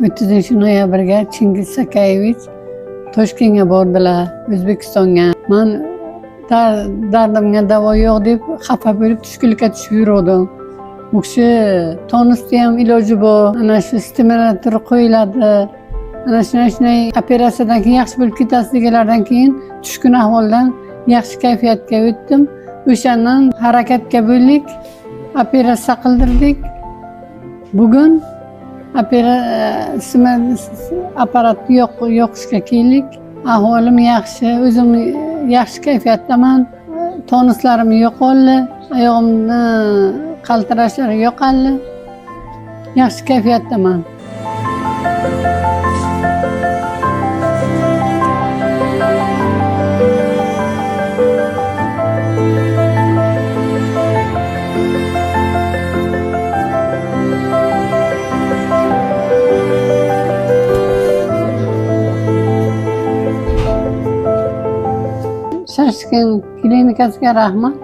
30 noyabrga Chingiz Sakayevich Toshkentga bordilar, O'zbekistonga. Man dardimga davo yo'q deb xafa bo'lib, tushkunlikka tushib yuruvdim. U kishi tonusni ham iloji bor, ana shu stimulyator qo'yiladi, ana shunday shunday, operatsiyadan keyin yaxshi bo'lib ketasiz deganlardan keyin tushkun ahvoldan yaxshi kayfiyatga o'tdim. O'shandan harakatga bo'ldik, operatsiya qildirdik. Bugun apparatni yoqishga keldik. Ahvolim yaxshi, o'zim yaxshi kayfiyatdaman. Tonuslarim yo'qoldi, oyog'imni qaltirashlari yo'qoldi, yaxshi kayfiyatdaman. Shashkin klinikasiga rahmat.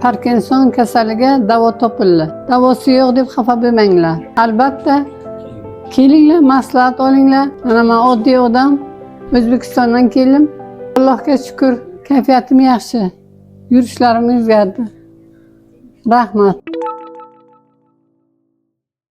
Parkinson kasaliga davo topildi. Davosi yo'q deb xafa bo'lmanglar. Albatta kelinglar, maslahat olinglar. Mana man oddiy odam, O'zbekistondan keldim. Allohga shukur, kayfiyatim yaxshi, yurishlarim o'zgardi. Rahmat.